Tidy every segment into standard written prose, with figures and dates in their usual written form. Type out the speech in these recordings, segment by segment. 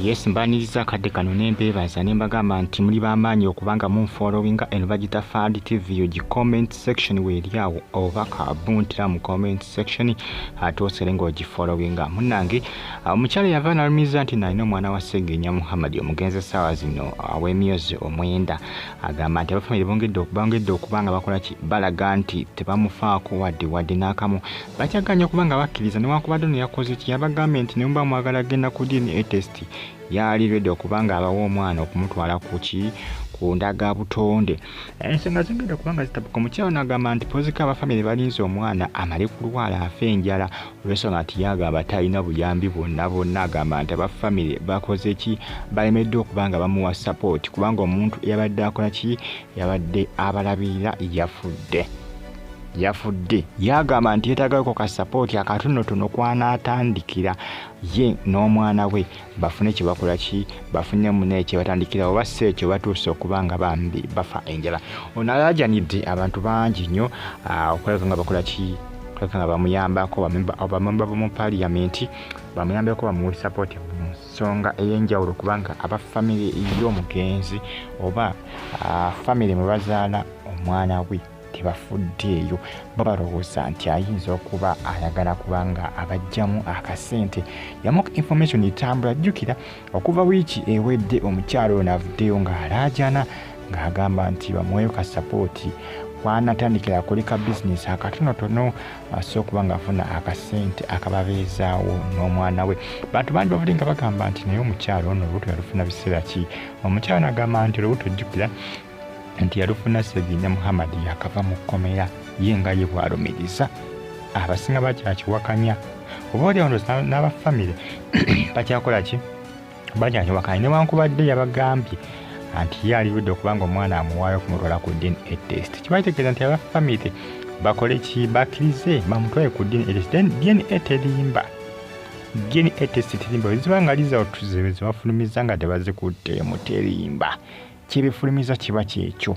Yes, mbaniriza akadde kano ne mbeebaza ne mbagamba nti muli b'amaanyi okubanga munfollowinga. Eno bagita Fad TV UG. Comment section weeri awo, obubaka buntira mu comment section, ate osere ng'ogifollowinga. Munnange, omukyala yava n'alumiza nti nalina omwana wa Ssegirinya Muhammad omugenzi essaawa zino aw'emyezi 9. Agamba nti abafamire bongedde okuba nga bakola ki, balaga nti tebamufaako wadde wadde n'akamu. Bakyaganye okuba nga bakkiriza newankubadde ono yakoze ki, yabagambye nti ne muba mwagala genda ku DNA test, yali ready okuba nga abawa omwana okumutwala ku ki, ku ndaga butonde. Ensonga zongedde okuba nga zitabuka. Omukyala ono agamba nti pozika abafamire balinze omwana amale kulwala afe enjala, olw'ensonga nti yagamba talina buyambi bwonna bwonna. Agamba nti abafamire bakoze ki, balemeddwa okuba nga bamuwa support, kubanga omuntu eyabadde akola ki, yabadde abalabirira yafudde, yafudde. Yagamba nti yeetaagayoko ka support akatonotono kw'anaatandikira ye n'omwana we, bafune kye bakola ki, bafune mune kye batandikira, oba si ekyo batuuse okuba nga bambi bafa enjala. Ono alaajanidde abantu bangi nnyo okulabika nga bakola ki, okulabika nga bamuyambako, bamemba b'omu paaliyamenti bamuyambeko, bamuwe support mu nsonga ey'enjawulo, kubanga aba famire y'omugenzi oba famire mwe bazaala omwana we tebafuddeeyo. Bo balowooza nti ayinza okuba ayagala kubanga abajjamu akasente. Yamuka information etambula. Jjukira okuva wiiki ewedde omukyalo ono avuddeyo ng'alaajana ng'agamba nti bamuweeyo ka support kwanatandikira akoleka bizinesi akatonotono, asobola okuba ng'afuna akasente akababeezaawo n'omwana we. Bantu bangi bavudde nga bagamba nti naye omukyalo ono olubuto yalufuna biseera ki? Omukyalo n'agamba nti olubuto, jjukira nti yalufuna Ssegirinya Muhammad yakava mu kkomera, ye nga ye bw'alumiriza. Abasinga bakyakiwakanya, oba oli awo n'abafamire bakyakola ki, bakyakiwakanya, newankubadde yabagambye nti ye alirudde okubanga omwana amuwaayo okumutwala ku DNA test. Kiba kitegeeza nti abafamire bakole ki, bakkirize bamutwale ku DNA test. Then DNA terimba, DNA test terimba. Bwe ziba nga result zebafulumiza nga tebazikutteemu, terimba, kyebifulumiza kiba kyekyo.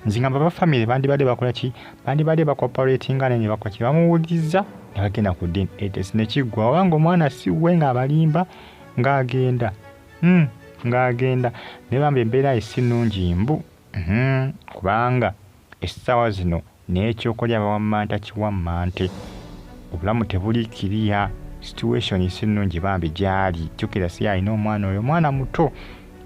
Nze ngamba abafamire bandibadde bakola ki, bandibadde bacooperatinga naye ne bakola ki, bamuwuliriza ne bagenda ku DNA test nekiggwa. Obanga omwana si we ng'abalimba, ng'agenda ng'agenda naye bambi embeera ye si nnungi mbu kubanga essaawa zino n'ekyokulya bawammanta kiwammante, obulamu tebuli kiriya, situation si nnungi bambi gy'ali. Jjukira si alina omwana oyo, omwana muto,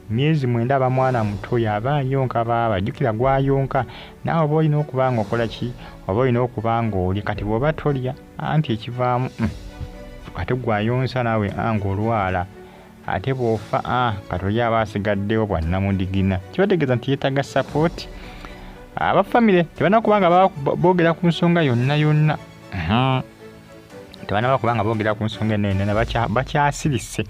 myezi 9, aba mwana muto, yaba ayonka baaba. Jjukira gwayonka naawe oba olina okuba nga okola ki, oba olina okuba nga oli kati bw'oba tolya anti ekivaamu ate gwayonsa naawe ng'olwala, ate bw'ofa kati oli aba asigaddewo bwannamudigina. Kibategeeza nti yeetaaga support. Abafamire tebalina kuba nga boogera ku nsonga yonna yonna, tebanaba kuba nga boogera ku nsonga eno yonna, bakyasirise,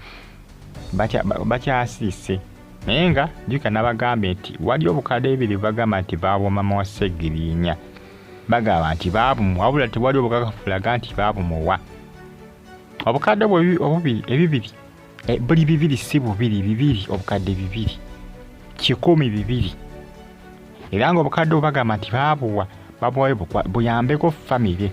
bakyasirise. Naye nga jjukira nabagambye nti wali obukadde bibiri bagamba nti baabwa mama wa Ssegirinya, bagamba nti baabumuwa, wabula tewali obukakafu bulaga nti baabumuwa. Obukadde obwo obubiri, ebibiri, buli bibiri, si bubiri, bibiri, obukadde bibiri kikumi bibiri. Era nga obukadde obwo bagamba nti baabuwa, babuwayo buyambeko famire,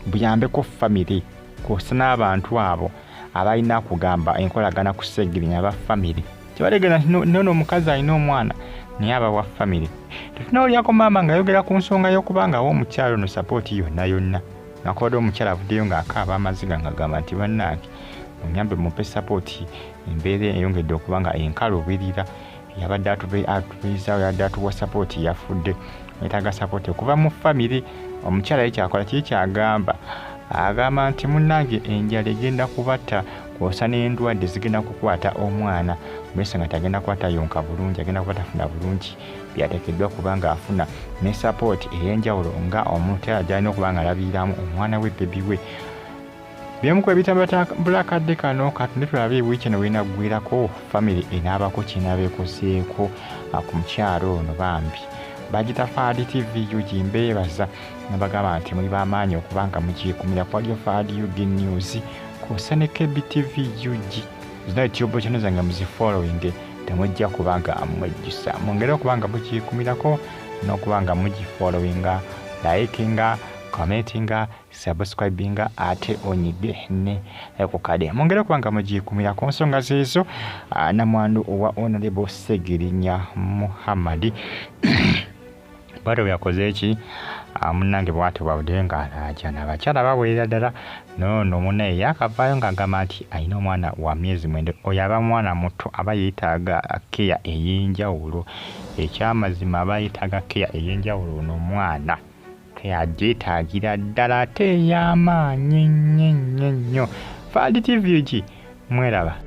buyambeko famire kwosa n'abantu abo abalina kugamba enkolagana ku Ssegirinya aba famire. Kibategeeza nti nono omukazi alina omwana naye aba wa famire. Tetunawulyako maama ng'ayogera ku nsonga y'okuba nga awa omukyala ono support yonna yonna, nakubadde omukyala avuddeyo ng'akaaba amaziga ng'agamba nti bannange munyambe mumpe support, embeera eyongedde okuba nga enkalubirira, yabadde atubeezaawo, yabadde atuwa support yafudde, neetaaga support okuva mu famire. Omukyala ye kyakola kiri kyagamba, agamba nti munnange enjala egenda kubatta kwosa n'endwadde zigenda kukwata omwana mulese nga tagenda kuba tayonka bulungi, agenda kuba tafuna bulungi byateekeddwa kuba ng'afuna ne support ey'enjawulo nga omuntu gy'alina okuba nga alabiriramu omwana we, baby we. Byemu ku ebitambula akadde kano. Katunde tulabe wiiki eno wenaggwirako famire enaabako kyenaaba ekozeeko ku mukyalo ono bambi. Bagita Fad TV UG. Mbeebaza nabagamba nti muli bamaanyi okuba nga mugyekumira kwalyo Fad UG News kwosa ne KBTV UG. Zino YouTube channel zange muzifollowing, temujja kuba nga mwejjusa. Mwongere okuba nga mugyekumirako n'okuba nga mugifollowinga, likinga. Commentinga, subscribinga, ate onyige ne ku kade mwongere okuba nga mugikumira ku nsonga zeezo. Namwandu owa Honorable Segirinya Muhammad bwatyo bwe yakoze eki, munnange bwatyo bwabudde ng'alaajana, abakyala bawerera ddala. Noono munnaye yakavaayo ng'agamba nti alina omwana wa myezi 9. Oyo aba mwana muto, aba yeetaaga keya ey'enjawulo. Ekyamazima aba yeetaaga keya ey'enjawulo. Ono omwana keya agyetaagira ddala, ate ey'amaanyi ennyo ennyo ennyo. Fadi TV ki mweraba.